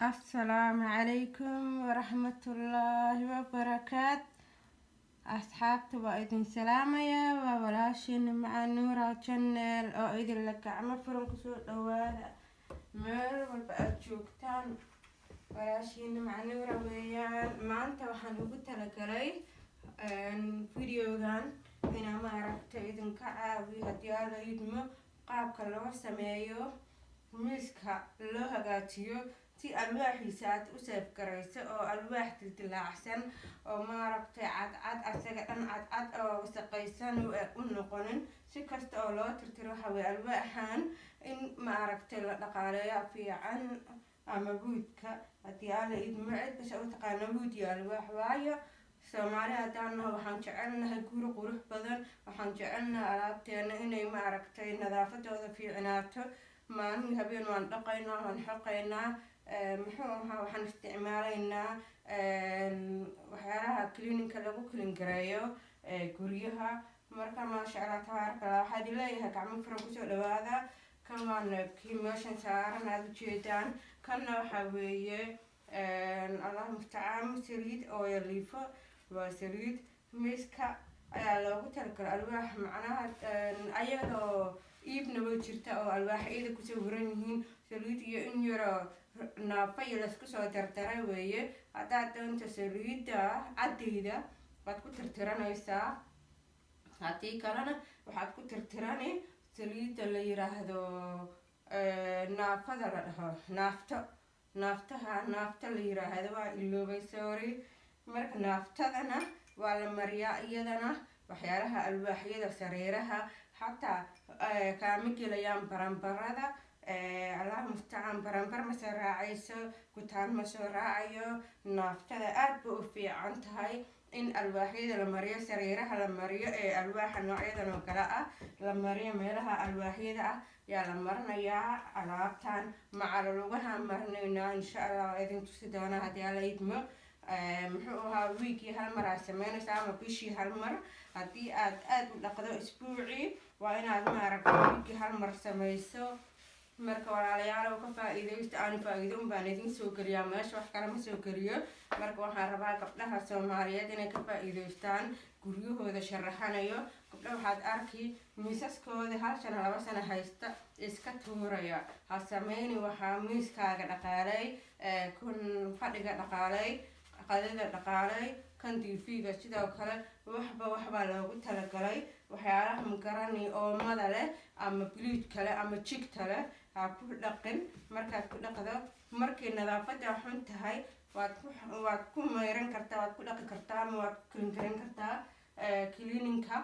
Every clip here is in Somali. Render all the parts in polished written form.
Asalaamu calaykum waraxmatullaahi wabarakaat. Asxaabta, waa idin salaamayaa. Waa walaashiina Maca Nuura Channel oo idinla gacmo furan kusoo dhawaada meel walba aada joogtaan. Walaashiina Maca Nuura weeyaan. Maanta waxaan ugu talagalay videogan inaan maaragta idinka caawiyo, haddii Alla idmo, qaabka loo sameeyo miiska, loo hagaajiyo si alwaaxiisa aad u seef garayso, oo alwaax dildilaacsan oo maaragtay cadcad, asaga dhan cadcad oo wasaqaysan u noqonin. Si kasta oo loo tirtiro, waxa weye alwaaxan in maaragtay la dhaqaaleeyo fiican, ama woodka, haddii Alla idmo, cid kasta u taqaano wood iyo alwaax. Waayo, Soomaali haddaan naho, waxaan jecelnahay guri qurux badan, waxaan jecelnahay alaabteena inay maaragtay nadaafadooda fiicnaato. Maalin habeen waan dhaqaynaa, waan xoqaynaa, muxuu ahaa, waxaan isticmaalaynaa waxyaalaha cleaningka lagu clean gareeyo guryaha. Marka, maasha Allah, tabaaraka Allah, waxaad leeyahay gacmo furan kusoo dhawaada. Kan waan kii meeshan saaran aada ujeedaan. Kanna waxaa weeye, Allah mustacaan, saliid oo liifo. Waa saliid miiska ayaa loogu talagalay, alwaax macnaha ayadoo iibna way jirta oo alwaax iyada kusoo waran yihiin. Saliid iyo in yaroo naafa iyo laisku soo dardaray weeye. Haddaad doonto, saliidda caddayda waad ku tirtiranaysaa, haddii kalena waxaad ku tirtirani saliidda la yiraahdo naafada la dhaho, naafto, naaftaha, naafta la yiraahdo, waa iloobay, sorry. Marka naaftadana waa la mariyaa iyadana waxyaalaha alwaaxyada, sariiraha, xataa kaama gelayaan baranbarada. Allah mustacaan, baranbar ma soo raacayso, kutaan ma soo raacayo. Naaftada aada ba u fiican tahay in alwaaxyada la mariyo, sariiraha la mariyo, ee alwaaxa noocyadan oo kale ah la mariyo. Meelaha alwaaxyada ah yaa la marinayaa alaabtan. Macal lugaha marinaynaa, insha Allah waa idin tusi doonaa haddii Alla idmo. Muxuu ahaa, wiigii hal mar aad sameynaysa ama bishii hal mar. Haddii aad aada u dhaqdo isbuucii, waa inaad maaragta wiigii hal mar sameyso. Marka walaalayaal, ka faa-iideysta. Aanu faa-iido un baan idin soo geliyaa meesha, wax kale ma soo geliyo. Marka waxaan rabaa gabdhaha Soomaaliyeed inay ka faa-iideystaan guryahooda sharaxanayo. Gabdha waxaad arki miisaskooda hal sano, 2 sano haysta, iska tuuraya. Ha sameyni. Waxaa miiskaaga dhaqaalay, kun fadhiga dhaqaalay, qadada dhaqaalay, kan TV-ga sidoo kale. Waxba waxbaa loogu talagalay. Waxyaalaha magarani oomada leh ama bleach kale ama jigta leh ha ku dhaqin. Markaad ku dhaqdo, markay nadaafada xun tahay, waad ku mayran kartaa, waad ku dhaqi kartaa ama waad ku clean garan kartaa cleaningka,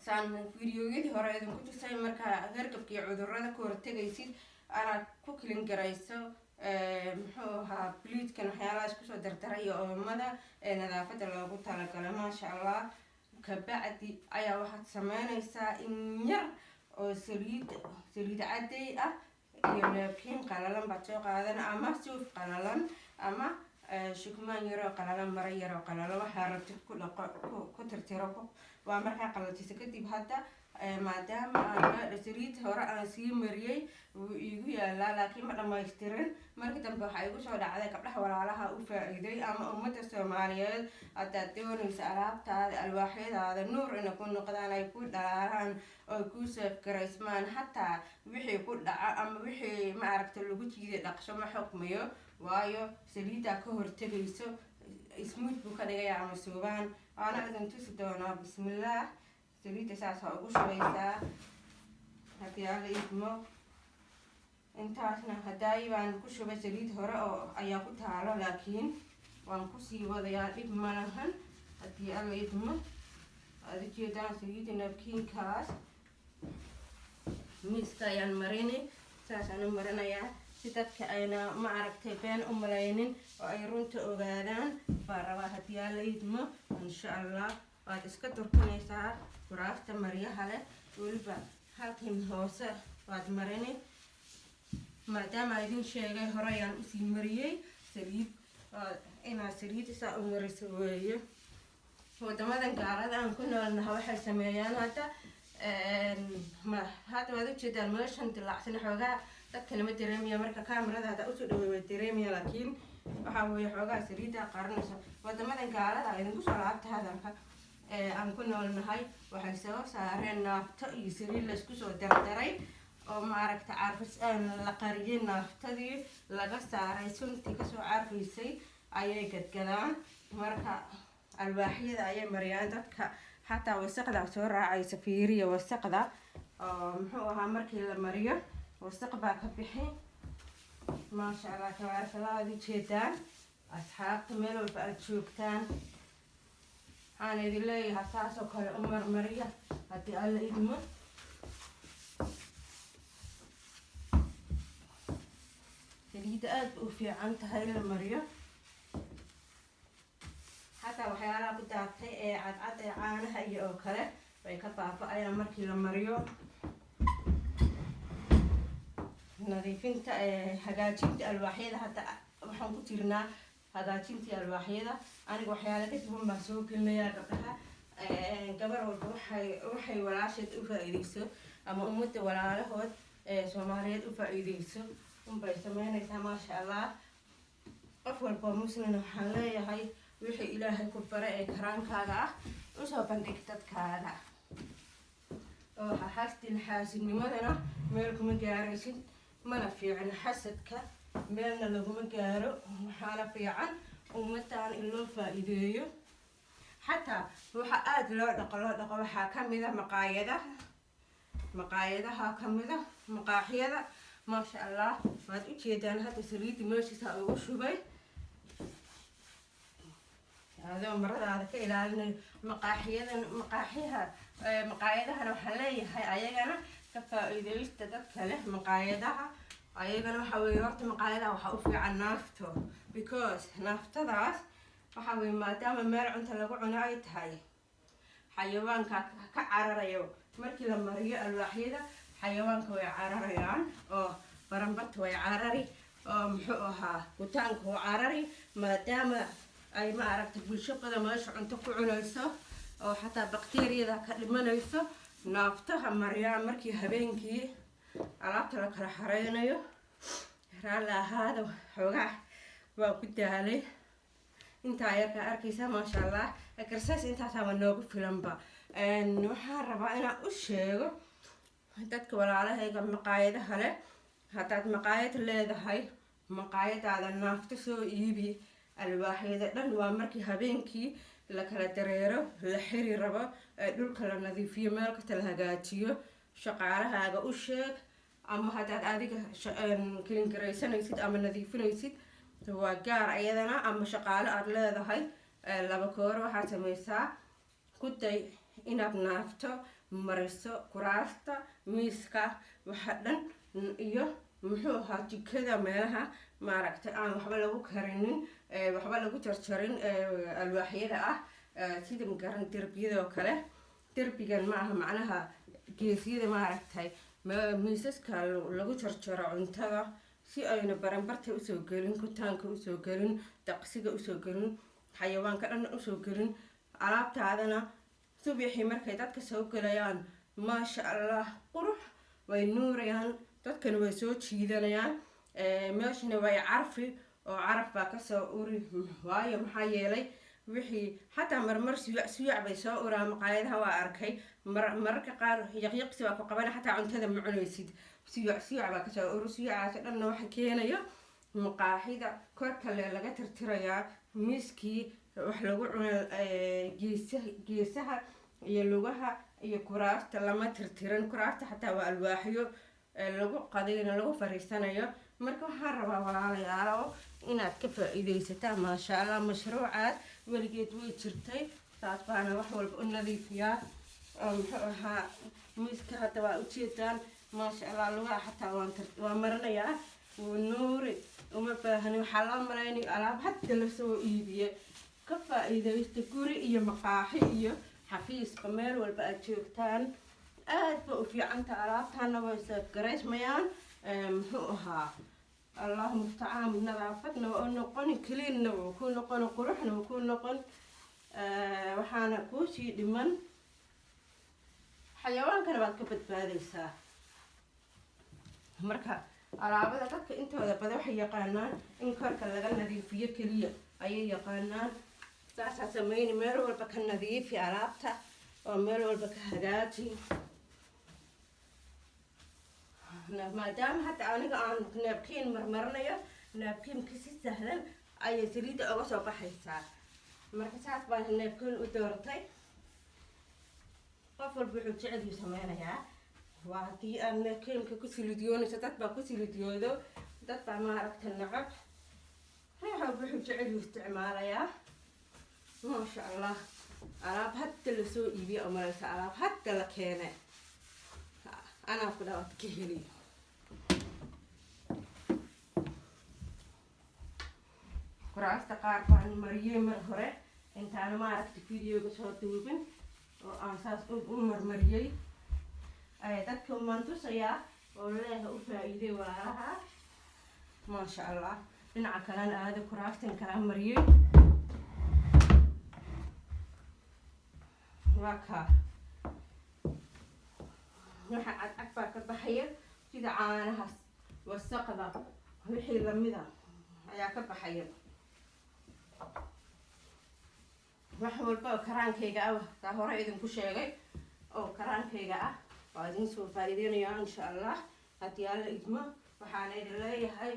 saan videoyadii hore idinku tusay. Markaa hargabka iyo cudurada ka hortegaysid, anaad ku clean garayso, muxuu ahaa, bleachkan, waxyaalahaas kusoo dardaray iyo oomada ee nadaafada loogu talagalay. Maasha Allah, kabacdi ayaa waxaad sameynaysaa in yar oo saliid, saliid caday ah iyo napkin qalalan baad soo qaadan, ama suuf qalalan, ama shukmaan yaroo qalalan, maro yaroo qalalan, waxaa rabtid ku dhaqo, ku tirtiro. Waa markaa qalajisa kadib. Hadda maadaama aan saliid hore aan sii mariyey, wuu iigu yaalaa, laakiin ma dhamaystirin. Markii dambe waxaa igu soo dhacday gabdhaha walaalaha u faa-iiday ama ummadda Soomaaliyeed. Haddaad doonaysa alaabtaada, alwaaxyadaada nuur inay ku noqdaan, ay ku dhalaalaan oo ku seefgaraysmaan, xataa wixii ku dhaca ama wixii maaragta lagu jiiday, dhaqsho ma xukmayo, waayo saliiddaa ka hortegayso, smooth buu ka dhigaya ama suubaan. Waana idin tusi doonaa. Bismillaah, saliidda saas waa ugu shubaysaa haddii Alla idmo. Intaasna hadaayi baan ku shubay, saliid hore oo ayaa ku taalo, laakiin waan kusii wadayaa, dhib ma lahan haddii Alla idmo. Aada ujeedaan saliidda napkinkaas miiska ayaan marini, saasaan u marinayaa si dadka ayna ma aragtay been u malaynin oo ay runta ogaadaan baan rabaa haddii Alla idmo, insha Allah. Waad iska durkanaysaa kuraasta maryaha leh, weliba halkan hoose waad marini. Maadaama idin sheegay, hore ayaan usii mariyey saliid. Inaad saliid saa u mariso weeye. Wadamadan gaalada aan ku noolnaha waxay sameeyaan hadda, hadda waad ujeedaan meeshan dilaacsan xoogaa. Dadkana ma dareemaya marka kaamiradaada usoo dhawey, way dareemaya, laakiin waxaa weeye xoogaa saliidda qaranaysa. Wadamadan gaalada, idinku soo laabta hadalka, ee aan ku noolnahay waxay soo saareen naafto iyo saliid laysku soo dardaray oo maaragta carfis la qariyay, naaftadii laga saaray, suntii kasoo carfaysay ayay gadgadaan. Marka alwaaxyada ayay mariyaan dadka, xataa wasaqda soo raacaysa. Fiiriya wasaqda oo muxuu ahaa, markii la mariyo wasaq baa ka bixi. Maasha Allah, tabaaraka Allah. Aad ujeedaan asxaabta, meel walba aada joogtaan, waxaan idin leeyahay saas oo kale u marmariya haddii Alla idmo. Saliidda aada u fiican tahay in la mariyo, xataa waxyaalaha ku daatay ee cadcad ee caanaha iyo oo kale way ka baaba-ayaan markii la mariyo. Nadiifinta, hagaajinta alwaaxyada, hadda waxaan ku jirnaa hagaajintii alwaaxyada. Aniga waxyaala ka duwan baan soo gelinayaa gabdhaha. Gabar walba waxay walaasheed u faa-iideyso ama ummadda walaalahood ee Soomaaliyeed u faa-iideyso unbay sameynaysaa. Maasha Allah, qof walba muslin waxaan leeyahay, wixii Ilaahay ku bare ee karaankaaga ah usoo bandhig dadkaaga, oo ha xasdin. Xaasidnimadana meel kuma gaaraysid, mana fiicin xasadka, meelna laguma gaaro. Waxaana fiican ummadan in loo faa-iideeyo. Xataa waxa aada loo dhaqo waxaa kamida maqaayadaha, maqaayadaha kamida, maqaaxyada. Maasha Allah, waad ujeedaan hadda saliidda meeshiisa ugu shubay, adoo maradaada ka ilaalinayo. Maqaaxiyadan, maqaaxiyaha, maqaayadahana waxaan leeyahay ayagana ka faa-iideysta. Dadka leh maqaayadaha ayagana waxa weeye, horta maqaayadaha waxaa u fiican naafto, because naaftadaas waxa weeye, maadaama meel cunta lagu cuno ay tahay, xayawaanka ka cararayo. Markii la mariyo alwaaxyada, xayawaanka way cararayaan, oo baranbarta way carari, oo muxuu ahaa, gutaanka wuu carari, maadaama ay ma aragta bulsho badan meesha cunto ku cunayso oo xataa bakteeriyada ka dhimanayso. Naaftaha mariyaan markii habeenkii alaabta la kala xareynayo. Raalli ahaada, xoogaa waa ku daalay. Intaa yarkaa arkaysa, maasha Allah, exercise intaasaaba noogu filanba. Waxaan rabaa inaan u sheego dadka walaalahayga maqaayadaha leh: haddaad maqaayad leedahay, maqaayadaada naafto soo iibi. Alwaaxyada dhan waa markii habeenkii la kala dareero, la xiri rabo, ee dhulka la nadiifiyo, meel kasta la hagaajiyo, shaqaalahaaga u sheeg, ama haddaad adiga clean garaysanaysid ama nadiifinaysid waa gaar ayadana, ama shaqaale aada leedahay. Laba kooro waxaad sameysaa, ku day inaad naafto mariso kuraasta, miiska, waxa dhan, iyo muxuu ahaa, jikada, meelaha maaragtay aan waxba lagu karinin, waxba lagu jarjarin, alwaaxyada ah, sida magaran derbiyada oo kale. Derbigan ma aha, macnaha geesyada, maaragtay, miisaska lagu jarjaro cuntada, si ayna baranbarta usoo gelin, kutaanka usoo gelin, daqsiga usoo gelin, xayawaanka dhan usoo gelin. Alaabtaadana subaxii markay dadka soo gelayaan, maasha Allah, qurux way nuurayaan, dadkana way soo jiidanayaan, meeshana way carfi oo caraf baa kasoo uri. Waayo, maxaa yeelay, wixii xataa marmar suyuc suyuc bay soo uraa maqaayadaha, waa arkay. Mararka qaar yaqyaqsi baa ku qabana, xataa cuntada ma cunaysid, suyuc suyuc baa kasoo uri. Suyucaas dhanna waxa keenayo maqaaxida korkale laga tirtirayaa, miiskii wax lagu cuno geesa, geesaha iyo lugaha iyo kuraasta lama tirtirin. Kuraasta xataa waa alwaaxyo lagu qadayna, lagu fariisanayo. Marka waxaan rabaa walaalayaalo inaad ka faa-iideysataan. Maasha Allah, mashruucaas weligeed way jirtay, saas baana wax walba u nadiifiyaa. Oo muxuu ahaa, miiska hadda waa ujeedaan, maasha Allah, lugaha xataa waan marinayaa, wuu nuuri, uma baahani. Waxaa loo malaynaya alaab hadda lasoo iibiye. Ka faa-iideysta guri iyo maqaaxi iyo xafiisba, meel walba aad joogtaan, aad ba u fiicanta. Alaabtaana way seefgaraysmayaan, muxuu ahaa, Allahu mustacaan, nadaafadna waa u noqon, cleanna wuu ku noqon, quruxna wuu ku noqon. Waxaana kuusii dhiman xayawaankana waad ka badbaadaysaa. Marka Alaabada dadka intooda badan waxay yaqaanaan in korka laga nadiifiyo keliya ayay yaqaanaan. Saasaa sameyni, meel walba ka nadiifi alaabta oo meel walba ka hagaaji. Maadaama hadda aniga aan napkin marmarinayo, napkinka si sahlan ayay saliidda uga soo baxaysaa. Marka saas baan napkin u dooratay. Qof walba wuxuu jecelyu sameynayaa. Waa haddii aad napkinka ku silidiyoonayso, dad baa ku silidiyoodo, dad baa maaragta nacab. Ruux walba wuxuu jecelyu isticmaalayaa. Maasha Allah, alaab hadda lasoo iibiya oo malaysa alaab hadda la keenay, anaa ku dhawaad ka heliyo. Kuraasta qaar baan mariyey mar hore intaana maaragta videoga soo duubin oo aan saas u marmariyey. Dadka maan tusayaa oo leeha u faa-iiday walaalaha. Maasha Allah, dhinaca kalena aada kuraastan kalaa mariyey. Waa kaa waxa cadcad baa ka baxaya, sida caanahaas, wasaqda, wixii lamida ayaa ka baxaya. Wax walba oo karaankayga ah taa hore idinku sheegay oo karaankayga ah waa idin soo faa-iideynayaa, insha Allah, haddii Alla idmo. Waxaana idin leeyahay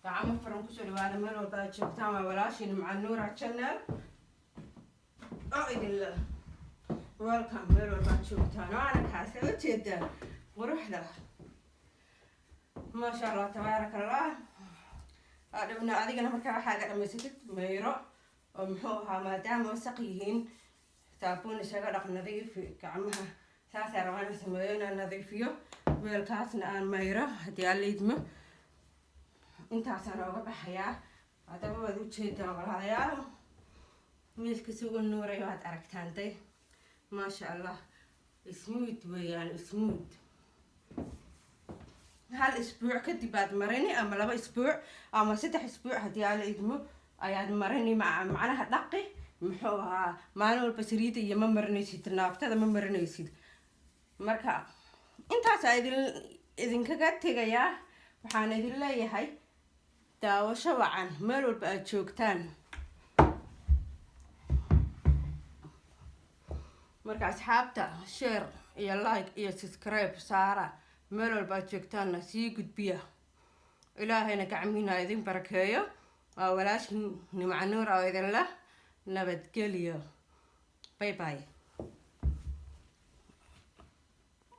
gacmo furan kusoo dhawaada meel walba aad joogtaan. Waa walaashiin Macanuura Channel oo idin le welcome meel walba aad joogtaan. Waana kaase ujeedaan quruxda, maasha Allah, tabaaraka Allah. Dhibna adigana markaa waxaaga dhamaysatid mayro oo muxuu ahaa, maadaama wasaq yihiin, saabuun isaga dhaq, nadiifi gacmaha. Saasaa rabaa inaan sameeyo, inaan nadiifiyo weelkaasna aan mayro haddii Alla idmo. Intaasaan ooga baxayaa. Haddaba waad ujeedaan walaalayaal, miiska si u nuuray waad aragtaan day. Maasha Allah, smooth weeyaan, smooth. Hal isbuuc kadib aad marini, ama 2 isbuuc ama 3 isbuuc haddii Alla idmo ayaad marini. Macnaha dhaqi, muxuu ahaa, maalin walba saliidda iyo ma marinaysid, naaftada ma marinaysid. Marka intaasaa idinkaga tegayaa. Waxaan idin leeyahay daawasho wacan meel walba aad joogtaan. Marka asxaabta, share iyo like iyo subscribe saara meel walba aad joogtaanna sii gudbiya. Ilaahayna gacmihiina idin barakeeyo. Waa walaashin Nimcanuur oo idin leh nabadgeliyo. Bye bye.